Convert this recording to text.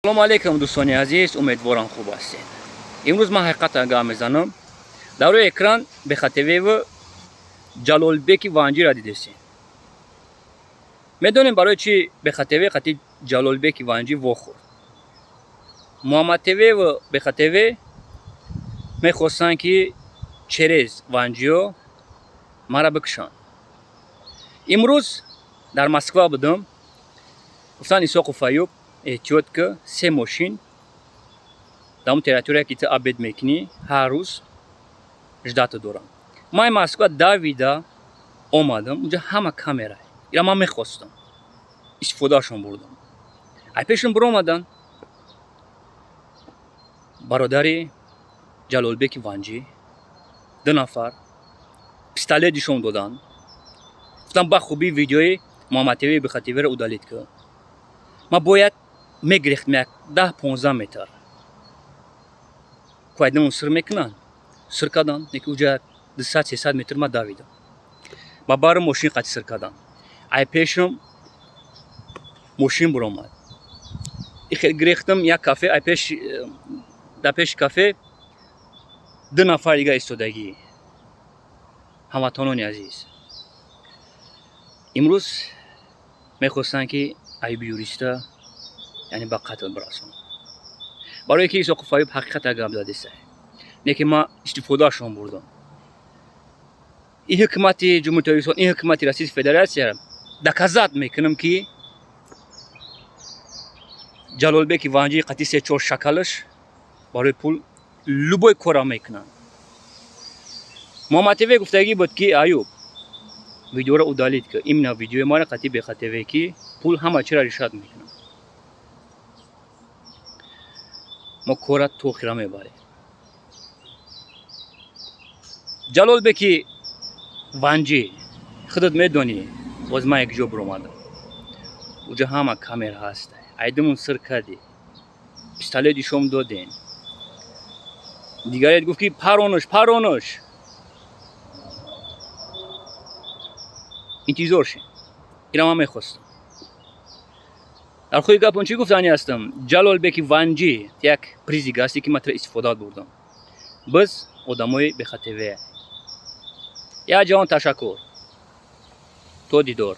Салому алейкум, дӯстони азиз, умедворам, хуб ҳастед. Имрӯз ман ҳақиқатан гап мезанам. Дар рӯи экран Бехатевеву Ҷалолбеки Ванҷиро дидестем. Медонем, барои чӣ Бехатеве қати Ҷалолбеки Ванҷӣ вохӯрд. Муҳаммадтевеву Бехатеве мехостанд, ки через Ванҷиё мара бикушанд. Имрӯз дар Москва будам, гуфтанд: «Исоқу Фаюб, эҳтиёт ки, се мошин дар он территория, ки ту обед мекунӣ ҳар рӯз, ждать дорам». Ман Москва давида омадам, унҷа ҳама камера. Ира ман мехостам, истифодаашон бурдам. Ай пешам биромадан бародари Ҷалолбеки Ванҷӣ, ду нафар пистолет нишон доданд, гуфтам: «Ба хубӣ видеои Муҳаммадтв, Бихативеро удалить кун». Ман бояд мегирехтм як 10-15 метр, кувайдамон сир мекунанд, сир карданд, неки уҷа 200-300 метр ман давидам, ба бари мошин қати сир карданд. Ай пешам мошин биромад, ихел гирехтам, як кафе ай пеш, дар пеши кафе ду нафар дига истодагӣ. Ҳамватанони азиз, имрӯз мехостанд, ки Аюби юриста, яъне, ба қатл бирасонам, барое ки Исоқу Фаюб ҳақиқата гап задеса, не ки ман истифодаашон бурдам. Ин ҳукумати Ҷумҳури Тоҷикистон, ин ҳукумати Российской Федерация доказать мекунам, ки Ҷалолбеки Ванҷии қати се чор шакалаш барои пул любой кора мекунанд. Муҳаммадтв гуфтагӣ буд, ки: «Аюб, видеоро удалить ки, именно видеои мара қати Бехатв, ки пул ҳама чиро решать мекунад». Мо кора то охира мебарем. Ҷалолбеки Ванҷӣ, худат медонӣ, боз ман як ҷо биромадам, уҷа ҳама камера ҳаст. Айдимон сир кардӣ, пистолет ишом доден, дигарет гуфт, ки пароныш, пароныш. Интизор шин, ира ман мехостам. Дар худи гапон чӣ гуфтанӣ ҳастам? Ҷалолбеки Ванҷӣ, як призик ҳасте, ки ман тра истифода бурдам. Биз одамои бехатв. Як ҷаҳон ташаккур, то дидор.